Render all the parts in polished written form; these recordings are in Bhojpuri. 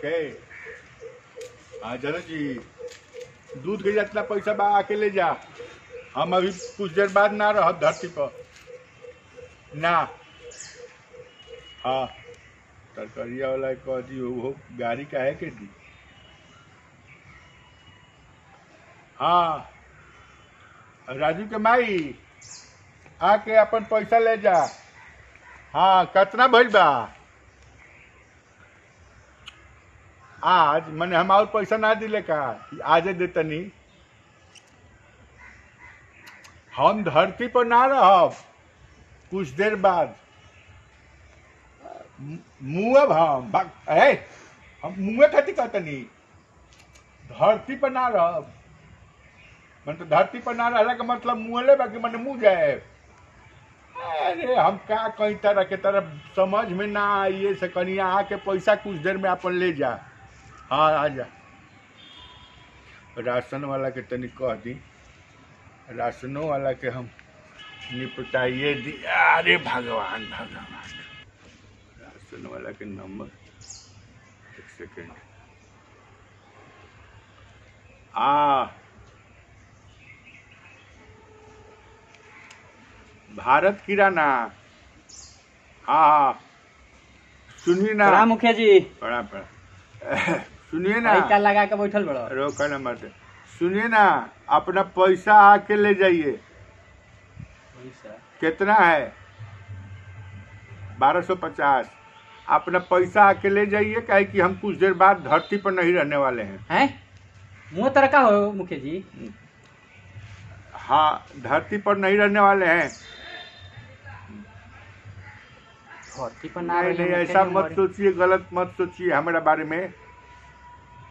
के। हाँ चलो जी, दूध के जितना पैसा बा आके ले जा। हम अभी कुछ देर बाद ना रह धरती पर ना। हाँ तरकरिया वाला कह दी वो गाड़ी काहे के दी। हाँ राजू के माई आके अपन पैसा ले जा। हाँ कितना भइल बा आज? मने हम और पैसा ना दिले का आजे देतनी। हम धरती पर ना रहब कुछ देर बाद, मुँह हम हम मुँह खाती कहतनी धरती पर ना रहब। मन तो धरती पर ना रहला के मतलब मुँह ले बाकी मने मुँह जाए। अरे हम का कहीं तरह के तरह समझ में ना आइए से कहीं आके पैसा कुछ देर में अपन ले जा। हाँ आ जा। राशन वाला के तनी कह दी, राशनों वाला के हम निपटाइए दी। अरे भगवान भगवान, राशन वाला के नंबर एक सेकेंड। आ भारत किराना। हाँ हाँ सुनिए ना। प्रणाम मुखिया जी। प्रणाम प्रणाम। सुनिए ना, पैसा लगा के बैठल बड़ो। रोका ना मत। सुनिए ना, अपना पैसा आके ले जाइए। पैसा कितना है? 1250। अपना पैसा आके ले जाइए, काहे कि हम कुछ देर बाद धरती पर नहीं रहने वाले हैं। हैं मुँह तरह का हो मुखिया जी? हाँ धरती पर नहीं रहने वाले हैं। धरती पर ना नहीं, नहीं ऐसा मत सोचिए, गलत मत सोचिए हमारे बारे में।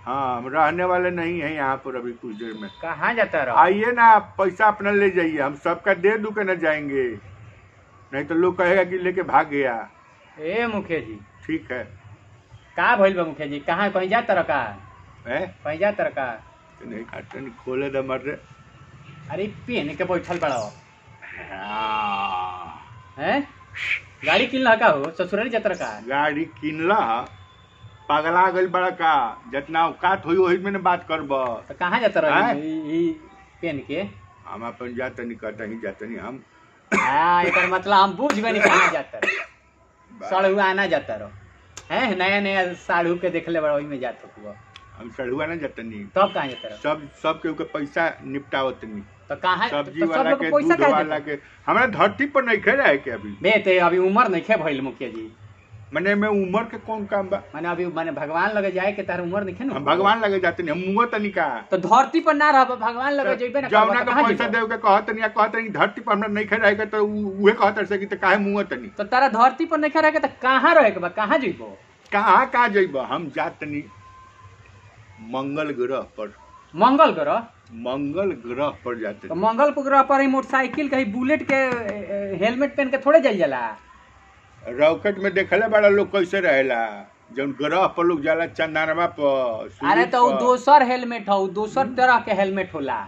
हाँ हम रहने वाले नहीं हैं यहाँ पर अभी कुछ देर में। कहाँ जाता रहो? आइए ना, आप पैसा अपना ले जाइए, हम सबका दे दू के ना जाएंगे, नहीं तो लोग कहेगा कि लेके भाग गया। ए मुखिया जी ठीक है। का भइल बा मुखिया जी? कहाँ कहीं जाता रहो का? कहीं जाता रहो का? नहीं काटन खोले दे मर। अरे पेन के बैठल बड़ो हैं? गाड़ी किनला का हो? ससुराल जाता रहो का? गाड़ी किनला? पगला गइल बड़ा का, जितना औकात होई ओही में न बात करब। तो कहाँ जाता रहो ई पेन के? हम अपन जातनी कतही जातनी हम। हां एकर मतलब हम बुझ गनी कहाँ जाता रहो। सड़हुआ आना जाता रहो हैं? नया नया साड़ू के देखले बड़ा ओही में जात हो। हम सड़हुआ ना जातनी। तब कहाँ जाता रहो? सब सब के के पैसा निपटावतनी। तो कहाँ सब्जी वाला के, दूध वाला के। हमरा धरती पर नहीं खे रहे के अभी। बे ते अभी उम्र नहीं खे भइल मुखिया जी। मने में उम्र के कौन काम बा? माने अभी माने भगवान लगे जाए के तार उम्र नहीं खे ना। हम भगवान लगे जाते नहीं, हम मुँह तनी का। तो धरती पर ना रहब भगवान लगे जइबे ना। जौना के पैसा देव के कहत नहीं, कहत नहीं धरती पर हमरा नहीं खे रहे के, तो उहे कहत से कि त काहे मुँह तनी। तो तारा धरती पर नहीं खे रहे के त कहाँ रहे के बा? कहाँ जइबो? कहाँ कहाँ जइबो? हम जातनी मंगल ग्रह पर। मंगल ग्रह? मंगल ग्रह पर जाते। तो मंगल ग्रह पर ही मोटरसाइकिल कहीं बुलेट के हेलमेट पहन के थोड़े जाइल जाला। रॉकेट में देखले बड़ा लोग कैसे रहेला, जौन ग्रह पर लोग जाला चंद्रमा पर। अरे तो दोसर हेलमेट हो, दोसर तरह के हेलमेट होला।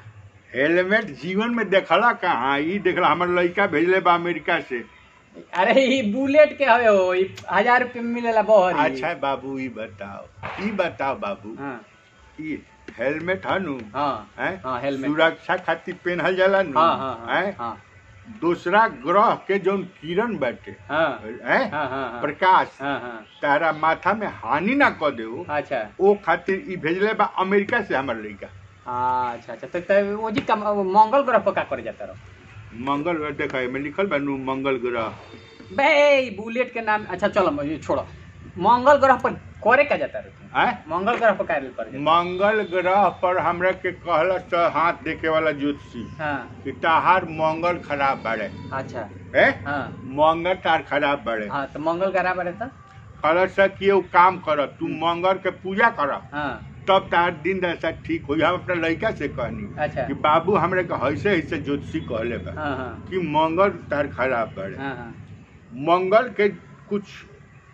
हेलमेट जीवन में देखला कहाँ? ई देखला हमर लड़का भेजले बा अमेरिका से। अरे ई बुलेट के हवे हो, ई 1000 रुपये मिलेला बहरी। अच्छा बाबू ई बताओ, ई बताओ बाबू, ई हेलमेट है नु? हाँ, हाँ, हेलमेट सुरक्षा खातिर पहनल जाला नु? हाँ, हाँ, हाँ। दूसरा ग्रह के जौन किरण बैठे, हाँ, हैं? हाँ, हाँ, प्रकाश, हाँ, हाँ, तारा माथा में हानि ना कर दे। अच्छा ओ खातिर ई भेजले बा अमेरिका से हमर लड़का। अच्छा अच्छा, तो वो जी मंगल ग्रह पर का करे जाता रहो? मंगल ग्रह देखा में लिखल बा नु मंगल ग्रह। बे बुलेट के नाम। अच्छा चलो ये छोड़ो, मंगल ग्रह पर करे का जाता रहो? मंगल ग्रह पर कार्य कर? मंगल ग्रह पर हमरा के कहला तो हाथ देखे वाला ज्योतिषी, हाँ, कि ताहार मंगल खराब बाड़े। अच्छा है? हाँ, मंगल तार खराब बाड़े। हाँ, तो मंगल खराब बाड़े तो कहला से कि वो काम कर, तू मंगल के पूजा कर, हाँ, तब तार दिन दशा ठीक हो। हम अपना लड़का से कहनी, अच्छा, कि बाबू हमरा के ऐसे ऐसे ज्योतिषी कहले बा, हाँ, कि मंगल तार खराब बाड़े। हाँ, मंगल के कुछ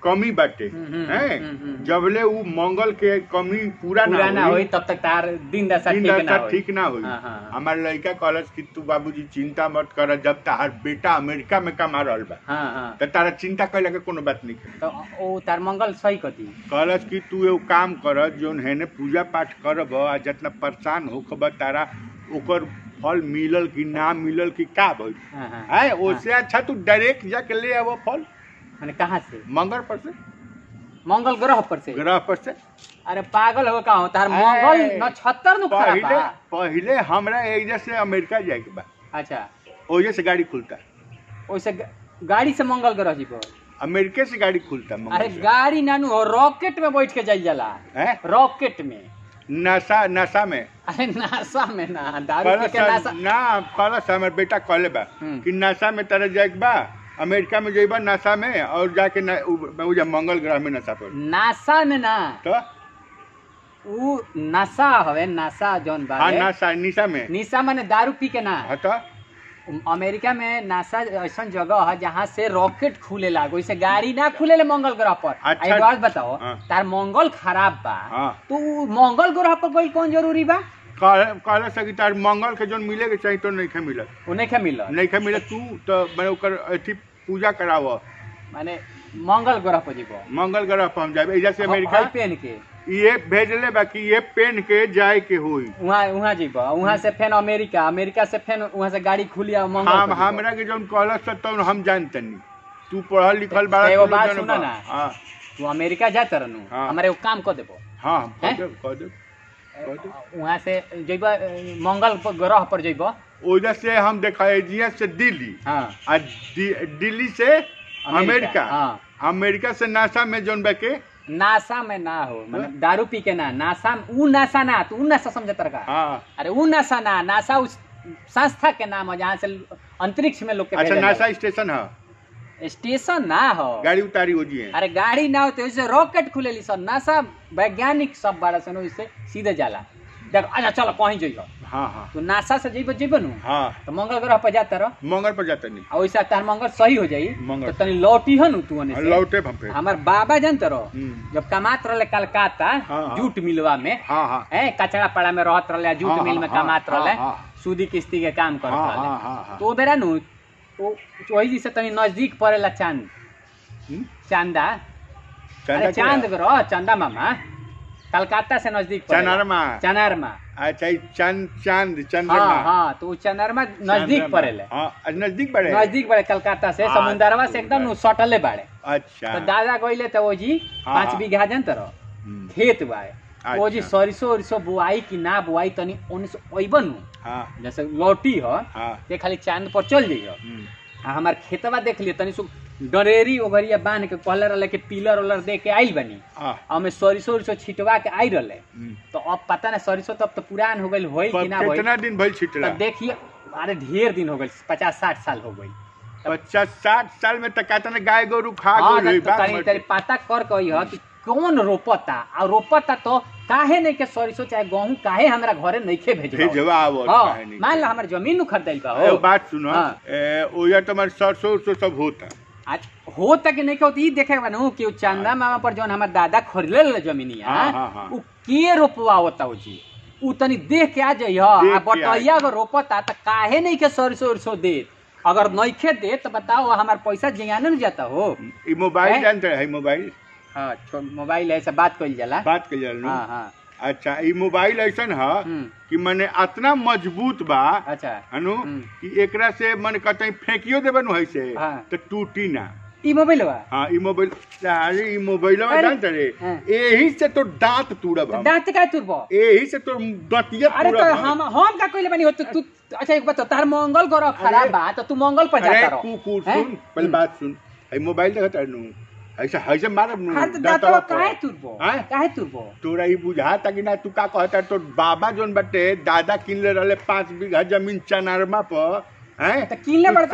कमी बाटे हैं, जबले उ मंगल के कमी पूरा ना होई तब तक तार दिन दशा ठीक ना होई, ठीक ना होई। हमार लड़का कहलस कि तू बाबूजी चिंता मत कर, जब तार बेटा अमेरिका में कमा रहल बा त तारा चिंता कइला के कोनो बात नहीं। तो ओ तार मंगल सही कथी कहलस कि तू एगो काम कर, जोन हेने पूजा पाठ करब आ जितना परेशान होखब तारा ओकर फल मिलल कि ना मिलल कि का भइल है, ओसे अच्छा तू डायरेक्ट जाके ले आव फल। माने कहाँ से? मंगल पर से, मंगल ग्रह पर से, ग्रह पर से। अरे पागल हो का हो, तार मंगल नक्षत्र नु खराब बा। पहले हमरा एजा से अमेरिका जाए के बा। अच्छा, ओजे से गाड़ी खुलता, ओसे गाड़ी से मंगल ग्रह जीबो? अमेरिका से गाड़ी खुलता। अरे गाड़ी नानू हो, रॉकेट में बैठ के जाई जाला। रॉकेट में? नासा, नासा में। अरे नासा में ना, दारू पी के नासा ना। कहलस हमर बेटा कहले बा कि नासा में तारा जाए के बा, अमेरिका में जइबा नासा में और जाके ना मंगल ग्रह में नासा पर। नासा में ना, तो उ नासा हवे, नासा जोन बा। हां नासा, निशा में। निशा माने दारू पी के ना। हां तो अमेरिका में नासा ऐसा जगह है जहाँ से रॉकेट खुले लागो, इसे गाड़ी ना खुले ले मंगल ग्रह पर। अच्छा, एक बात बताओ, तार मंगल खराब बा तो मंगल ग्रह पर गइल कौन जरूरी बा? कहला सकी तार मंगल के जोन मिले के चाहिए तो नहीं मिलत, उ नहीं मिलत, नहीं मिलत। तू तो माने ओकर अथी पूजा कराव, माने मंगल ग्रह पर जीबो। मंगल ग्रह पर हम जाबे एजा से अमेरिका पेन के ये भेजले बाकी ये पेन के जाए के होई, वहां वहां जीबो, वहां से फेन अमेरिका, अमेरिका से फेन वहां से गाड़ी खुली आ मंगल। हम हमरा के जोन कहलस त हम जानतनी, तू पढ़ल लिखल बाड़ा। एगो बात सुन ना, हां तू अमेरिका जात रहनु, हमरे एगो काम क देबो। हां कह देब, कह देब। वहां से जइबो मंगल ग्रह पर जइबो, ओजा से हम देखा जिया से दिल्ली, हां आ दिल्ली से अमेरिका, हां अमेरिका से नासा में जोन बा के। नासा में ना हो, माने दारू पी के ना, नासा उ नासा ना, तू उ नासा समझत रखा। हां अरे उ नासा ना, नासा उस संस्था के नाम है जहां से अंतरिक्ष में लोग के। अच्छा नासा स्टेशन है? स्टेशन ना हो, गाड़ी उतारी हो जी है। अरे गाड़ी ना हो तो ऐसे रॉकेट खुलेली सब, नासा वैज्ञानिक सब बाड़ा सन ओइसे सीधे जाला। देख अच्छा चलो कहीं जइयो। हां हां तो नासा से जइबो, जइबो नु। हां तो मंगल ग्रह पर जाता रह, मंगल पर जाता नहीं, आ ओइसा तार मंगल सही हो जाई तो तनी लौटी ह नु तू ओने से। लौटे हम पे। हमर बाबा जानत रहो जब कमात रहले कलकत्ता जूट मिलवा में, हां हां ए कचरा पड़ा में रहत रहले, जूट मिल में कमात रहले, सूदी किस्ती के काम करत रहले। तो बेरा नु वही से तनी नजदीक पड़ेला चांद, चांदा, अरे चांद ग्रह, चंदा मामा कलकत्ता से नजदीक पड़ेला। चनरमा, चनरमा। अच्छा चांद, चांद चंद्रमा। हां हां तो चनरमा नजदीक पड़ेला। हां नजदीक पड़े, नजदीक पड़े कलकत्ता से, समुंदरवा से एकदम सटले बाड़े। अच्छा तो दादा गइले तो ओ जी 5 बीघा जनत रहो खेत बा, ओ जी सरिसो ओरिसो बुआई कि ना बुआई तनी ओने से अइबन नु। हां जैसे लौटी हो ते खाली चांद पर चल जइयो। हां हमार खेतवा देख लियो तनी सु डरेरी ओगरिया बांध के कहले रहले कि पिलर उलर दे के आइल बनी, आ में सरिसो ओरिसो छिटवा के आई रहले। तो अब पता ना सरिसो तब तो पुरान हो गइल होई कि ना होई। कितना दिन भइल छिटला? तब देखिए, अरे ढेर दिन हो गइल, 50-60 साल हो गइल। 50-60 साल में त कातना गाय गोरू खा गइल होई। तनी तनी पता कर कही ह कि कौन रोपता, आ रोपता तो काहे नहीं के सरिसो चाहे गेहूं काहे हमरा घरे नइखे भेजवा आवत काहे नहीं? मान ला हमर जमीन नु खरीदल बा हो। ए बात सुनो, ए ओया तमर सरसों उरसों सब होता, आज होता कि नहीं के होता ई देखे के बानू कि उ चंदा मामा पर जोन हमर दादा खरीदले ले जमीनिया, उ के रोपवा होता हो जी, उ तनी देख के आ जइह। आ बटैया अगर रोपता त काहे नहीं के सरसों उरसों देत? अगर नइखे देत त बताओ हमार पैसा जियाने न जाता हो। ई मोबाइल जानते है मोबाइल? हां मोबाइल ऐसा बात कइल जाला, बात कइल जाला। हां हां अच्छा ई मोबाइल ऐसन ह कि माने इतना मजबूत बा, अच्छा हनु कि एकरा से मन कतई फेंकियो देबे नु ऐसे त टूटी ना। ई मोबाइल बा? हां ई मोबाइल। अरे ई मोबाइलवा जानत रे, एही से तो दांत तुड़ब हम। दांत का तुड़ब? एही से तो दांतिया तुड़ब। अरे तो हम का कइले बानी हो तू? अच्छा एक बात, तार मंगल ग्रह खराब बा त तू मंगल पर जाता रह। अरे कुकुर सुन, पहले बात सुन, ई मोबाइल देखत नु ऐसा ऐसे मारब नु। हां त दांतवा काहे तुरबो? काहे तुरबो? तोरा ई बुझाता कि ना तू का कहता? तो बाबा जोन बटे दादा किनले रहले 5 बीघा जमीन चनारमा पर, हैं त किनले बड़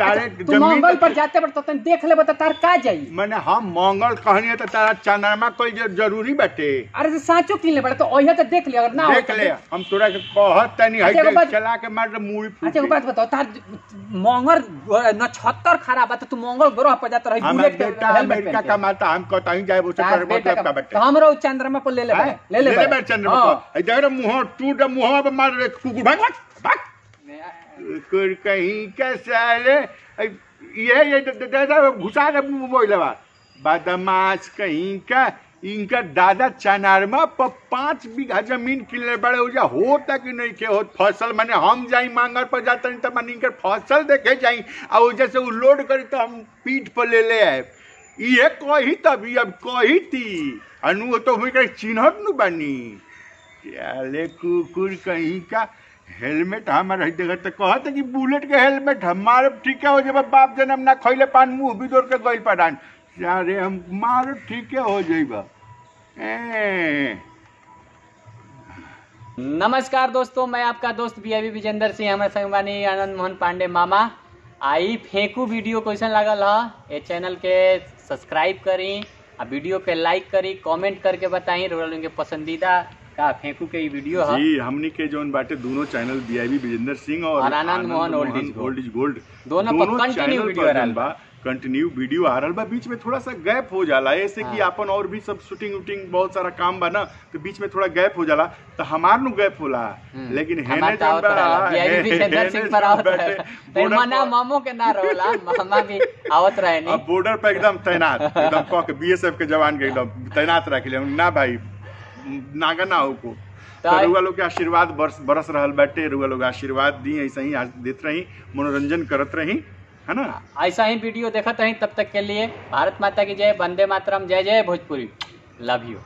तू मंगल पर जाते बड़ त देख लेब त तार का जाई। माने हम मंगल कहनी त तारा चंद्रमा कोई जरूरी बाटे। अरे से साचो किनले बड़ त ओहिया त देख ले, अगर ना देख ले हम तोरा के कहत तनी है चला के मार मुड़ी फूट। अच्छा एगो बात बताओ, तार मंगल नक्षत्र खराब बा त तू मंगल ग्रह पर जात रही बुलेट के हेलमेट अमेरिका कमाता हम कतई जाए वो से मतलब का बाटे। त हमरो चंद्रमा पर ले ले ले ले ले चंद्रमा पर इधर मुंह टूट मुंहवा पर मार कुकुर भाग भाग कुकुर कहीं के साले ये दादा घुसा दे मोबाइलवा बदमाश कहीं का। इनका दादा चनारमा पर 5 बीघा जमीन किनले बड़े हो जा होता कि नहीं के होत फसल। माने हम जाई मांगर पर जाते त माने इनकर फसल देखे जाई आ वजह से उ लोड करी त हम पीठ पर ले ले आए। ये कही तभी अब कही थी अनु तो हुई चिन्हत नु बानी अरे कुकुर कहीं का। हेलमेट हमारे देखत त कहत कि बुलेट के हेलमेट हमारे ठीक हो जब बाप जन्म ना खइले पान मुंह भी दौड़ के गइल पड़ान अरे हम मारो ठीक हो जाइबा। नमस्कार दोस्तों, मैं आपका दोस्त बीआईबी विजेंद्र सिंह, हमारे संग बानी आनंद मोहन पांडे मामा। आई फेंकू वीडियो कैसन लागल ह, ए चैनल के सब्सक्राइब करी आ वीडियो के लाइक करी, कमेंट करके बताई रोल के पसंदीदा का फेंकू के ई वीडियो है। जी हमनी के जोन बाटे दोनों चैनल बीआईबी विजेंद्र सिंह और Anand Mohan old is gold दोनों पर कंटिन्यू वीडियो आ रहल बा, कंटिन्यू वीडियो आ रहल बा। बीच में थोड़ा सा गैप हो जाला ऐसे कि अपन और भी सब शूटिंग उटिंग बहुत सारा काम बा ना, तो बीच में थोड़ा गैप हो जाला तो हमार नु गैप होला, लेकिन हेने जोन बा बीआईबी विजेंद्र सिंह पर आवत रहे मना मामो के ना रहला, मामा भी आवत रहे नहीं। अब बॉर्डर पे एकदम तैनात एकदम क के बीएसएफ के जवान के एकदम तैनात रख ले ना भाई नागा ना हो को। तो रुआ लोग के आशीर्वाद बरस रहल बाटे, रुआ लोग आशीर्वाद दी ऐसे ही देत रही, मनोरंजन करत रही है ना। ऐसा ही वीडियो देखत रही, तब तक के लिए भारत माता की जय, वंदे मातरम, जय जय भोजपुरी, लव you.